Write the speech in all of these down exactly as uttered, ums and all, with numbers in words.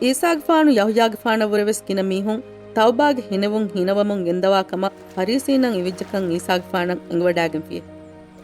ޢީސާގެފާނު ޔަހުޔާގެފާނަށްވުރެވެސް ގިނަ މީހުން ތައުބާގެ ހިނެވުން ހިނަވަމުން ގެންދަވާ ކަމަށް ފަރީސީންނަށް އިވިއްޖެކަން ޢީސާގެފާނަށް އެނގިވަޑާގެންފިއެ.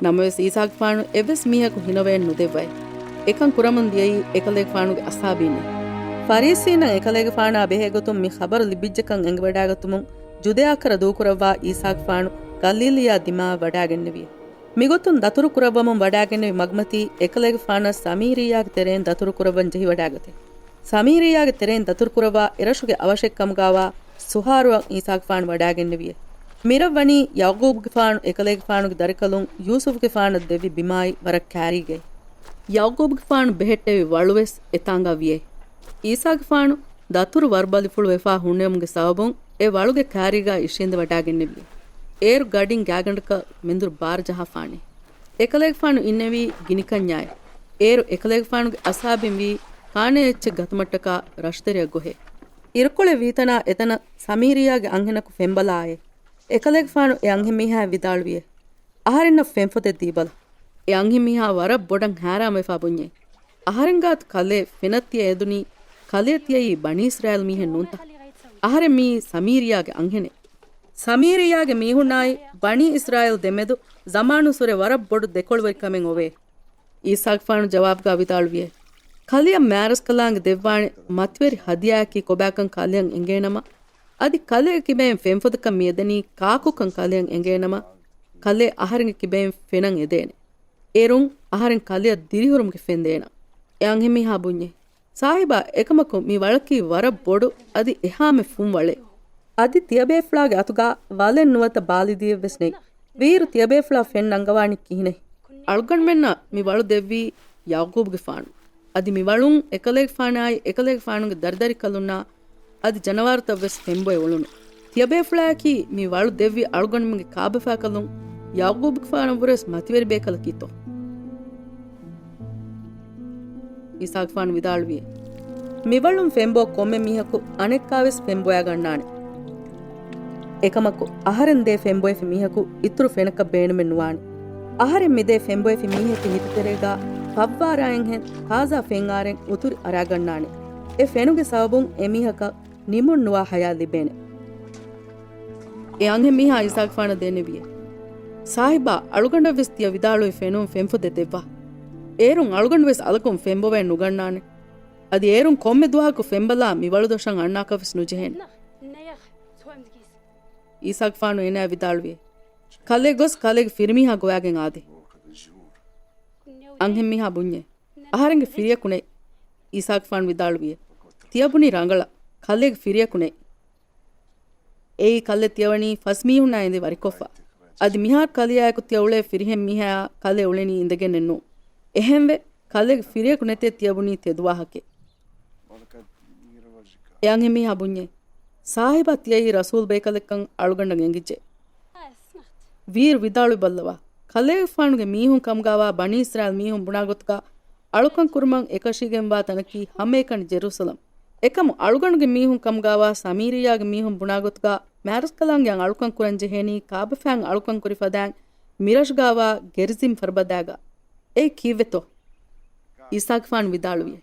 ނަމަވެސް ޢީސާގެފާނު އެއްވެސް މީހަކު ހިނަވައެއް ނުދެއްވައެ. އެކަން ކުރަމުން ދިޔައީ އެކަލޭގެފާނުގެ އަޞްޙާބީންނޭ. ފަރީސީންނަށް އެކަލޭގެފާނާ ބެހޭގޮތުން މި ޚަބަރު ލިބިއްޖެކަން އެނގިވަޑާގަތުމުން ޖުދޭއަކަށް ދޫކުރައްވާ ޢީސާގެފާނު ގަލީލިއްޔާ ދިމާއަށް ވަޑާގެންނެވިއެ. މިގޮތުން ދަތުރުކުރައްވަމުން ވަޑާގެންނެވި މަގުމަތީ އެކަލޭގެފާނަށް ސަމީރިއްޔާގެ ތެރެއިން ދަތުރުކުރައްވަން ޖެހިވަޑާގަތެ. ސަމީރިއްޔާގެ ތެރެއިން ދަތުރުކުރައްވާ އެރަށުގެ އަވަށެއްކަމުގާވާ ސުހާރުއަށް ޢީސާގެފާނު ވަޑާގެންނެވިއެ. މިރަށް ވަނީ ޔަޢުޤޫބުގެފާނު އެކަލޭގެފާނުގެ ދަރިކަލުން ޔޫސުފުގެފާނަށް ދެއްވި ބިމާއި ވަރަށް ކާރީގައި. ޔަޢުޤޫބުގެފާނު ބެހެއްޓެވި ވަޅުވެސް އެތާނގާ ވިއެ. ޢީސާގެފާނު ދަތުރު ވަރުބަލިފުޅު ވެފާ ހުންނެވުމުގެ ސަބަބުން އެ ވަޅުގެ ކާރީގާ އިށީނދެ ވަޑާގެންނެވި. އޭރު ގަޑިން ގާގަނޑަކަށް މެންދުރު ބާރަ ޖަހާފާނެ. އެކަލޭގެފާނު އިންނެވީ ގިނިކަންޏާއެ. އޭރު އެކަލޭގެފާނުގެ އަޞްޙާބީން ވީ ކާނޭ އެއްޗެއް ގަތުމަށްޓަކާ ރަށުތެރެއަށް ގޮހެ. އިރުކޮޅެއް ވީތަނާ އެތަނަށް ސަމީރިއްޔާގެ އަންހެނަކު ފެންބަލާއޭ. އެކަލޭގެފާނު އެ އަންހެންމީހާއަށް ވިދާޅުވިއޭ. އަހަރެންނަށް ފެންފޮދެއް ދީބަލަ. އެ އަންހެންމީހާ ވަރަށް ބޮޑަށް ހައިރާންވެފާ ބުންޏޭ. އަހަރެންގާތު ކަލޭ ފެނަށް ތިޔަ އެދުނީ، ކަލެއަށް ތިޔައީ ބަނީ އިސްރާއީލް މީހެއް ނޫންތަ؟ އަހަރެން މިއީ ސަމީރިއްޔާގެ އަންހެނެއް. ސަމީރިއްޔާގެ މީހުންނާއި ބަނީ އިސްރާއީލް ދެމެދު ޒަމާނުއްސުރެ ވަރަށް ބޮޑު ދެކޮޅުވެރިކަމެއް އޮވޭ. އީސާގެފާނު ޖަވާބުގާ ވިދާޅުވިއޭ. ކަލެއަށް މާރަސްކަލާނގެ ދެއްވާނެ މަތިވެރި ހަދިޔާއަކީ ކޮބާކަން ކަލެއަށް އެނގޭނަމަ، އަދި ކަލެއްގެ ކިބައިން ފެންފޮދަކަށް މިއެދެނީ ކާކުކަން ކަލެއަށް އެނގޭނަމަ، ކަލޭ އަހަރެންގެ ކިބައިން ފެނަށް އެދޭނެ. އޭރުން އަހަރެން ކަލެއަށް ދިރިހުރުމުގެ ފެން ދޭނަން. އެ އަންހެންމީހާ ބުންޏޭ. ސާހިބާ، އެކަމަކު މި ވަޅަކީ ވަރަށް ބޮޑު އަދި އެހާމެ ފުން ވަޅެއް. އަދި ތިޔަބޭފުޅާގެ އަތުގާ ވަލެއް ނުވަތަ ބާލިދީއެއްވެސް ނެތް. ވީއިރު ތިޔަބޭފުޅާ ފެން ނަންގަވާނީ ކިހިނެއް؟ އަޅުގަނޑުމެންނަށް މި ވަޅު ދެއްވީ ޔަޢުޤޫބުގެފާނު. އަދި މި ވަޅުން އެކަލޭގެފާނާއި އެކަލޭގެފާނުގެ ދަރިދަރިކަލުންނާ އަދި ޖަނަވާރުތައްވެސް ފެންބޮއެ އުޅުނު. ތިޔަބޭފުޅާއަކީ މި ވަޅު ދެއްވި އަޅުގަނޑުމެންގެ ކާބަފާކަލުން ޔަޢުޤޫބުގެފާނަށްވުރެސް މަތިވެރި ބޭކަލަކީތޯ؟ އީސާގެފާނު ވިދާޅުވިއޭ. މިވަޅުން ފެންބޯ ކޮންމެ މީހަކު އަނެއްކާވެސް ފެންބޮޔާގަންނާނެ. އެކަމަކު، އަހަރެން ދޭ ފެންބޮއެފި މީހަކު އިތުރު ފެނަކަށް ބޭނުމެއް ނުވާނެ. އަހަރެން މިދޭ ފެންބޮއެފި މީހެއްގެ ހިތުތެރޭގާ ފައްވާރާއިންހެން ތާޒާ ފެންއާރެން އުތުރި އަރާގަންނާނެ. އެ ފެނުގެ ސަބަބުން އެމީހަކަށް ނިމުން ނުވާ ހަޔާތް ލިބޭނެ. އެ އަންހެންމީހާ އީސާގެފާނަށް ދެންނެވިއޭ. ސާހިބާ، އަޅުގަނޑަށްވެސް ތިޔަ ވިދާޅުވި ފެނުން ފެންފޮދެއް ދެއްވާ. އޭރުން އަޅުގަނޑުވެސް އަލަކުން ފެންބޮވައެއް ނުގަންނާނެ. އަދި އޭރުން ކޮންމެ ދުވަހަކު ފެންބަލާ މިވަޅުދޮށަށް އަންނާކަށްވެސް ނުޖެހޭނެ. އީސާގެފާނު އޭނާއަށް ވިދާޅުވިއޭ. ކަލޭ ގޮސް ކަލޭގެ ފިރިމީހާ ގޮވާގެން އާދޭ. އަންހެންމީހާ ބުންޏޭ. އަހަރެންގެ ފިރިޔަކު ނެތް. އީސާގެފާނު ވިދާޅުވިއޭ. ތިޔަބުނީ ރަނގަޅަށް. ކަލޭގެ ފިރިޔަކު ނެތް. އެއީ ކަލޭ ތިޔަވަނީ ފަސް މީހުންނާ އިނދެ ވަރިކޮށްފަ. އަދި މިހާރު ކަލެއާއެކު ތިޔަ އުޅޭ ފިރިހެން މީހާއާ ކަލޭ އުޅެނީ އިނދެގެންނެއް ނޫން. އެހެންވެ، ކަލޭގެ ފިރިޔަކު ނެތޭ ތިޔަބުނީ ތެދުވާހަކައެއް. އެ އަންހެންމީހާ ބުންޏޭ. ސާހިބާ ތިޔައީ ރަސޫލު ބޭކަލެއްކަން އަޅުގަނޑަށް އެނގިއްޖެ. ވީއިރު ވިދާޅުވިބައްލަވާ. ކަލޭގެފާނުގެ މީހުން ކަމުގާވާ ބަނީ އިސްރާއީލް މީހުން ބުނާ ގޮތުގާ އަޅުކަން ކުރުމަށް އެކަށީގެންވާ ތަނަކީ ހަމައެކަނި ޖެރޫސަލަމް. އެކަމު އަޅުގަނޑުގެ މީހުން ކަމުގާވާ ސަމީރިއްޔާގެ މީހުން ބުނާ ގޮތުގާ މާރަސްކަލާނގެއަށް އަޅުކަން ކުރަން ޖެހޭނީ ކާބަފާން އަޅުކަން ކުރި ފަދައިން މިރަށުގާވާ ގެރިޒީމް ފަރުބަދާގާ. އެއީ ކީއްވެތޯ؟ އީސާގެފާނު ވިދާޅުވިއޭ.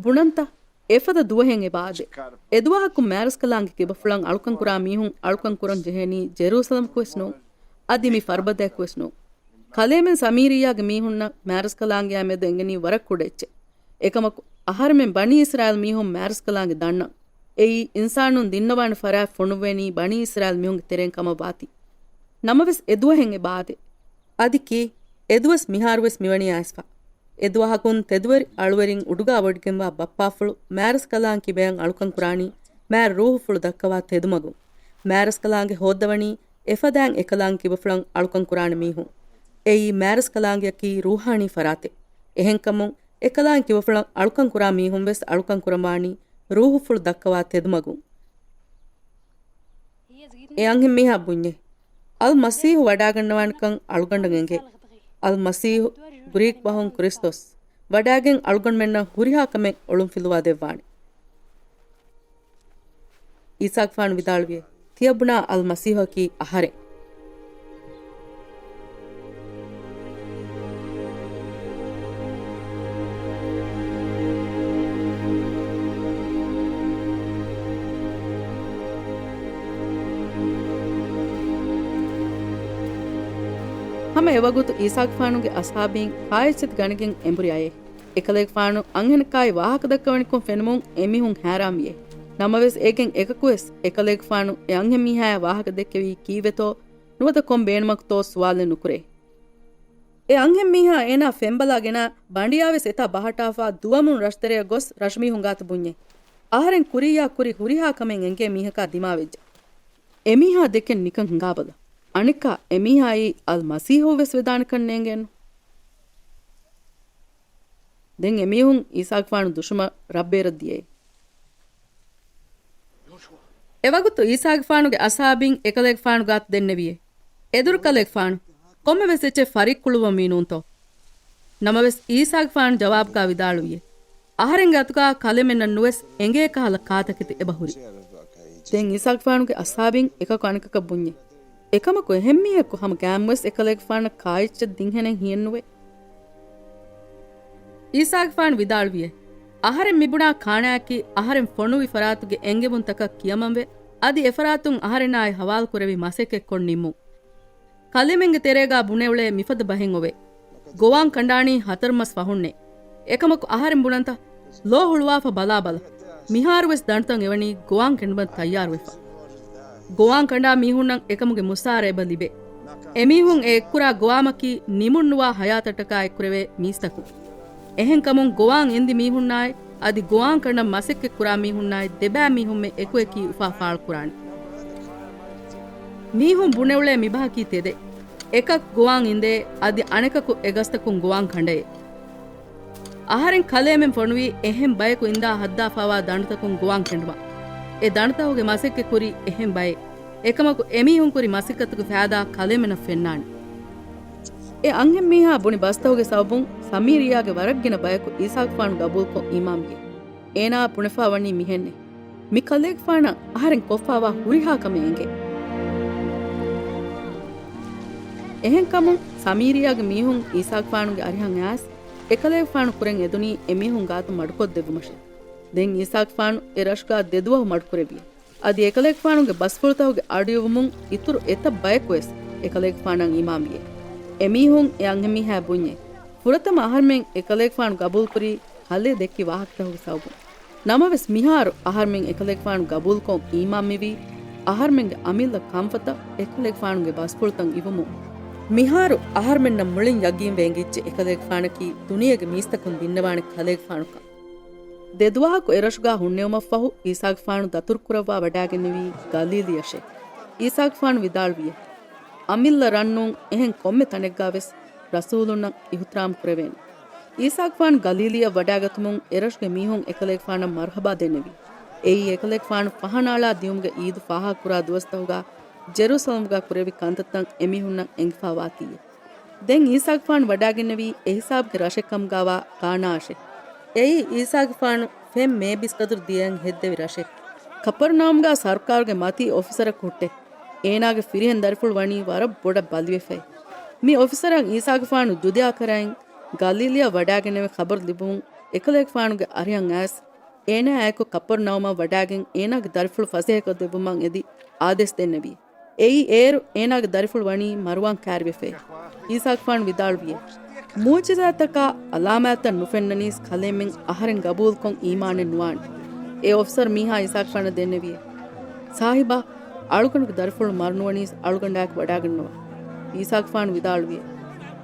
ބުނަންތަ؟ އެފަދަ ދުވަހެއް އެބަ އާދޭ. އެދުވަހަކު މާރަސްކަލާނގެ ކިބަފުޅަށް އަޅުކަން ކުރާ މީހުން އަޅުކަން ކުރަން ޖެހޭނީ ޖެރޫސަލަމްކުވެސް ނޫން. އަދި މި ފަރުބަދަޔަކުވެސް ނޫން. ކަލޭމެން ސަމީރިއްޔާގެ މީހުންނަށް މާރަސްކަލާނގެއާ މެދު އެނގެނީ ވަރަށް ކުޑަ އެއްޗެއް. އެކަމަކު، އަހަރެމެން ބަނީ އިސްރާއީލް މީހުން މާރަސްކަލާނގެ ދަންނަން. އެއީ، އިންސާނުން ދިންނަވާނެ ފަރާތް ފޮނުއްވޭނީ ބަނީ އިސްރާއީލް މީހުންގެ ތެރެއިން ކަމަށް ވާތީ. ނަމަވެސް އެދުވަހެއް އެބަ އާދޭ. އަދި ކީއް؟ އެދުވަސް މިހާރުވެސް މިވަނީ އައިސްފަ. އެދުވަހަކުން ތެދުވެރި އަޅުވެރިން އުޑުގާ ވޮޑިގެންވާ ބައްޕާފުޅު މާރަސްކަލާނގެ ކިބަޔަށް އަޅުކަން ކުރާނީ މާތް ރޫހުފުޅު ދައްކަވާ ތެދުމަގުން. މާރަސްކަލާނގެ ހޯއްދަވަނީ އެފަދައިން އެކަލާނގެ ކިބަފުޅަށް އަޅުކަން ކުރާނެ މީހުން. އެއީ މާރަސްކަލާނގެއަކީ ރޫހާނީ ފަރާތެއް. އެހެންކަމުން، އެކަލާނގެ ކިބަފުޅަށް އަޅުކަން ކުރާ މީހުން ވެސް އަޅުކަން ކުރަންވާނީ ރޫހުފުޅު ދައްކަވާ ތެދުމަގުން. އެ އަންހެންމީހާ ބުންޏޭ. އަލް މަސީހު ވަޑާގަންނަވާނެކަން އަޅުގަނޑަށް އެނގޭ. އަލް މަސީހު ގްރީކް ބަހުން ކްރިސްތޮސް ވަޑާގެން އަޅުގަނޑުމެންނަށް ހުރިހާ ކަމެއް އޮޅުންފިލުވާ ދެއްވާނެ. އީސާގެފާނު ވިދާޅުވިއޭ. ތިޔަބުނާ އަލް މަސީހަކީ އަހަރެން. ހަމަ އެވަގުތު އީސާގެފާނުގެ އަޞްޙާބީން ކާއެއްޗެތި ގަނެގެން އެނބުރި އައޭ. އެކަލޭގެފާނު އަންހެނަކާއި ވާހަކަ ދައްކަވަނިކޮށް ފެނުމުން އެމީހުން ހައިރާންވިއޭ. ނަމަވެސް އޭގެން އެކަކުވެސް އެކަލޭގެފާނު އެ އަންހެންމީހާޔާ ވާހަކަ ދެއްކެވީ ކީއްވެތޯ ނުވަތަ ކޮން ބޭނުމަކުތޯ ސުވާލެއް ނުކުރޭ. އެ އަންހެންމީހާ އޭނާ ފެންބަލާ ގެނާ ބަނޑިޔާވެސް އެތާ ބަހައްޓާފާ ދުވަމުން ރަށްތެރެއަށް ގޮސް ރަށުމީހުން ގާތު ބުންޏޭ. އަހަރެން ކުރިއްޔާ ކުރި ހުރިހާ ކަމެއް އެނގޭ މީހަކާ ދިމާވެއްޖެ. އެމީހާ ދެކެން ނިކަން ހިނގާބަލަ. އަނެއްކާ އެމީހާއީ އަލް މަސީޙު ވެސް ވެދާނެކަން ނޭނގޭނު. ދެން އެމީހުން އީސާގެފާނު ދުށުމަށް ރަށްބޭރަށް ދިޔައޭ. އެވަގުތު އީސާގެފާނުގެ އަޞްޙާބީން އެކަލޭގެފާނު ގާތު ދެންނެވިއޭ. އެދުރު ކަލޭގެފާނު، ކޮންމެވެސް އެއްޗެއް ފަރިއްކުޅުއްވަންވީ ނޫންތޯ؟ ނަމަވެސް އީސާގެފާނު ޖަވާބުގާ ވިދާޅުވިއޭ. އަހަރެންގެ އަތުގާ ކަލޭމެންނަށް ނުވެސް އެނގޭ ކަހަލަ ކާތަކެތި އެބަހުރި. ދެން އީސާގެފާނުގެ އަޞްޙާބީން އެކަކު އަނެކަކަށް ބުންޏޭ. އެކަމަކު އެހެންމީހަކު ހަމަ ގައިމުވެސް އެކަލޭގެފާނަށް ކާއެއްޗެއް ދިންހެނެއް ހިއެއްނުވޭ. އީސާގެފާނު ވިދާޅުވިއޭ. އަހަރެން މިބުނާ ކާނާއަކީ އަހަރެން ފޮނުވި ފަރާތުގެ އެނގެވުންތަކަށް ކިޔަމަންވެ، އަދި އެފަރާތުން އަހަރެނާއި ހަވާލުކުރެވި މަސައްކަތްކޮށް ނިންމުން. ކަލޭމެންގެ ތެރޭގާ ބުނެއުޅޭ މިފަދަ ބަހެއް އޮވޭ. ގޮވާން ކަނޑާނީ ހަތަރު މަސް ފަހުންނޭ. އެކަމަކު އަހަރެން ބުނަންތަ؟ ލޯ ހުޅުވާފަ ބަލާބަލަ. މިހާރުވެސް ދަނޑުތައް އެވަނީ ގޮވާން ކެނޑުމަށް ތައްޔާރުވެފަ. ގޮވާން ކަނޑާ މީހުންނަށް އެކަމުގެ މުސާރަ އެބަ ލިބޭ. އެމީހުން އެ އެއްކުރާ ގޮވާމަކީ ނިމުންނުވާ ހަޔާތަށްޓަކާ އެއްކުރެވޭ މީސްތަކުން. އެހެންކަމުން ގޮވާން އެންދި މީހުންނާއި އަދި ގޮވާން ކަނޑަށް މަސައްކަތްކުރާ މީހުންނާއި ދެބައި މީހުންމެ އެކުއެކީ އުފާ ފާޅުކުރާނެ. މީހުން ބުނެއުޅޭ މިބަހަކީ ތެދެއް. އެކަކު ގޮވާން އިނދޭ، އަދި އަނެކަކު އެ ގަސްތަކުން ގޮވާން ކަނޑައޭ. އަހަރެން ކަލޭމެން ފޮނުވީ އެހެން ބަޔަކު އިންދާ ހައްދާފާވާ ދަނޑުތަކުން ގޮވާން ކެނޑުމަށް. އެ ދަނޑުތަކުގެ މަސައްކަތް ކުރީ އެހެން ބައެއް. އެކަމަކު އެމީހުން ކުރި މަސައްކަތުގެ ފައިދާ ކަލޭމެނަށް ފެންނާނެ. އެ އަންހެންމީހާ ބުނި ބަސްތަކުގެ ސަބަބުން ސަމީރިއްޔާގެ ވަރަށްގިނަ ބަޔަކު އީސާގެފާނު ގަބޫލުކޮށް އީމާންވިއޭ. އޭނާ ބުނެފާ ވަނީ މިހެންނޭ. މި ކަލޭގެފާނަށް އަހަރެން ކޮށްފާވާ ހުރިހާ ކަމެއް އެނގޭ. އެހެންކަމުން ސަމީރިއްޔާގެ މީހުން އީސާގެފާނުގެ އަރިހަށް އައިސް، އެކަލޭގެފާނު ކުރެން އެދުނީ އެމީހުން ގާތު މަޑުކޮށްދެއްވުމަށޭ. ދެން އީސާގެފާނު އެ ރަށުގާ ދެދުވަހު މަޑުކުރެއްވިއޭ. އަދި އެކަލޭގެފާނުގެ ބަސްފުޅުތަކުގެ އަޑުއިވުމުން އިތުރު އެތައް ބަޔަކުވެސް އެކަލޭގެފާނަށް އީމާންވިއޭ. އެމީހުން އެ އަންހެންމީހާ ބުންޏޭ. ފުރަތަމަ އަހަރުމެން އެކަލޭގެފާނު ގަބޫލުކުރީ ކަލޭ ދެއްކި ވާހަކަތަކުގެ ސަބަބުން. ނަމަވެސް މިހާރު އަހަރުމެން އެކަލޭގެފާނު ގަބޫލުކޮށް އީމާންމިވީ، އަހަރުމެންގެ އަމިއްލަ ކަންފަތަށް އެކަލޭގެފާނުގެ ބަސްފުޅުތައް އިވުމުން. މިހާރު އަހަރުމެންނަށް މުޅިން ޔަގީންވެ އެނގިއްޖެ އެކަލޭގެފާނަކީ ދުނިޔޭގެ މީސްތަކުން ދިންނަވާނެ ކަލޭގެފާނުކަން. ދެދުވަހަކު އެރަށުގާ ހުންނެވުމަށްފަހު އީސާގެފާނު ދަތުރުކުރައްވާ ވަޑާގެންނެވީ ގަލީލީއަށޭ. އީސާގެފާނު ވިދާޅުވިއޭ، އަމިއްލަ ރަށްނޫން އެހެން ކޮންމެ ތަނެއްގާވެސް ރަސޫލުންނަށް އިހުތިރާމް ކުރެވޭނެ. އީސާގެފާނު ގަލީލީއަށް ވަޑާގަތުމުން އެރަށުގެ މީހުން އެކަލޭގެފާނަށް މަރުހަބާ ދެންނެވި. އެއީ އެކަލޭގެފާނު ފަހަނައަޅާ ދިޔުމުގެ އީދު ފާހަގަކުރާ ދުވަސްތަކުގާ ޖެރޫސަލަމްގާ ކުރެއްވި ކަންތައްތައް އެމީހުންނަށް އެނގިފާވާތީއޭ. ދެން އީސާގެފާނު ވަޑާގެންނެވީ އެހިސާބުގެ ރަށެއްކަމުގާވާ ކާނާއަށޭ. އެއީ އީސާގެފާނު ފެން މޭބިސްކަދުރު ދިޔައިން ހެއްދެވި ރަށެއް. ކަޕަރްނައުމްގާ ސަރުކާރުގެ މަތީ އޮފިސަރަކު ހުއްޓޭ. އޭނާގެ ފިރިހެން ދަރިފުޅު ވަނީ ވަރަށް ބޮޑަށް ބަލިވެފައި. މި އޮފިސަރަށް އީސާގެފާނު ޖުދެޔާކަރައިން ގަލީލީއަށް ވަޑާގެންނެވި ޚަބަރު ލިބުމުން އެކަލޭގެފާނުގެ އަރިހަށް އައިސް، އޭނާއާއެކު ކަޕަރްނައުމަށް ވަޑާގެން އޭނާގެ ދަރިފުޅު ފަސޭހަކޮށްދެއްވުމަށް އެދި އާދޭސް ދެންނެވި. އެއީ އޭރު އޭނާގެ ދަރިފުޅު ވަނީ މަރުވާން ކައިރިވެފައި. އީސާގެފާނު ވިދާޅުވިއޭ، މުޢުޖިޒާތަކާ އަލާމާތްތައް ނުފެންނަނީސް ކަލޭމެން އަހަރެން ގަބޫލުކޮށް އީމާނެއް ނުވާނެ. އެ އޮފިސަރު މީހާ އީސާގެފާނަށް ދެންނެވިއޭ، ސާހިބާ، އަޅުގަނޑުގެ ދަރިފުޅު މަރުނުވަނީސް އަޅުގަނޑާއެކު ވަޑާގަންނަވާ. އީސާގެފާނު ވިދާޅުވިއޭ،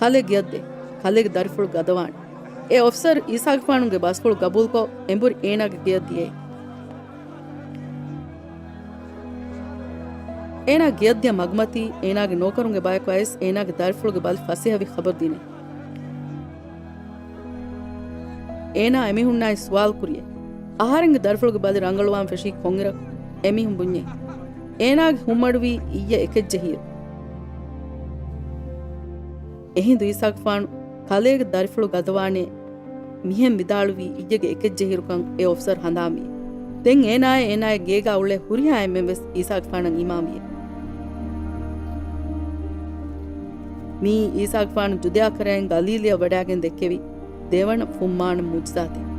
ކަލޭ ގެޔަށްދޭ، ކަލޭގެ ދަރިފުޅު ގަދަވާނެ. އެ އޮފިސަރު އީސާގެފާނުގެ ބަސްފުޅު ގަބޫލުކޮށް އެނބުރި އޭނާގެ ގެޔަށް ދިޔައީ. އޭނާ ގެޔަށްދިޔަ މަގުމަތީ އޭނާގެ ނޯކަރުންގެ ބަޔަކު އައިސް އޭނާގެ ދަރިފުޅުގެ ބަލި ފަސޭހަވި ޚަބަރު ދިނޭ. އޭނާ އެމީހުންނާއި ސުވާލު ކުރިއޭ، އަހަރެންގެ ދަރިފުޅުގެ ބަލި ރަނގަޅުވާން ފެށީ ކޮންއިރަކު؟ އެމީހުން ބުންޏޭ، އޭނާގެ ހުންއަޑުވީ އިއްޔެ އެކެއްޖެހިއިރު. އެހިނދު އީސާގެފާނު ކަލޭގެ ދަރިފުޅު ގަދަވާނޭ މިހެން ވިދާޅުވީ އިއްޔެގެ އެކެއްޖެހިއިރުކަން އެ އޮފިސަރު ހަނދާންވި. ދެން އޭނާއޭ އޭނާގެ ގޭގާ އުޅޭ ހުރިހާ އެންމެން ވެސް އީސާގެފާނަށް އީމާންވި. މިއީ އީސާގެފާނު ޖުދެޔާކަރައިން ގަލީލީއަށް ވަޑާގެން ދެއްކެވި ދެވަނަ ފުންމާނަ މުޢުޖިޒާތެއް.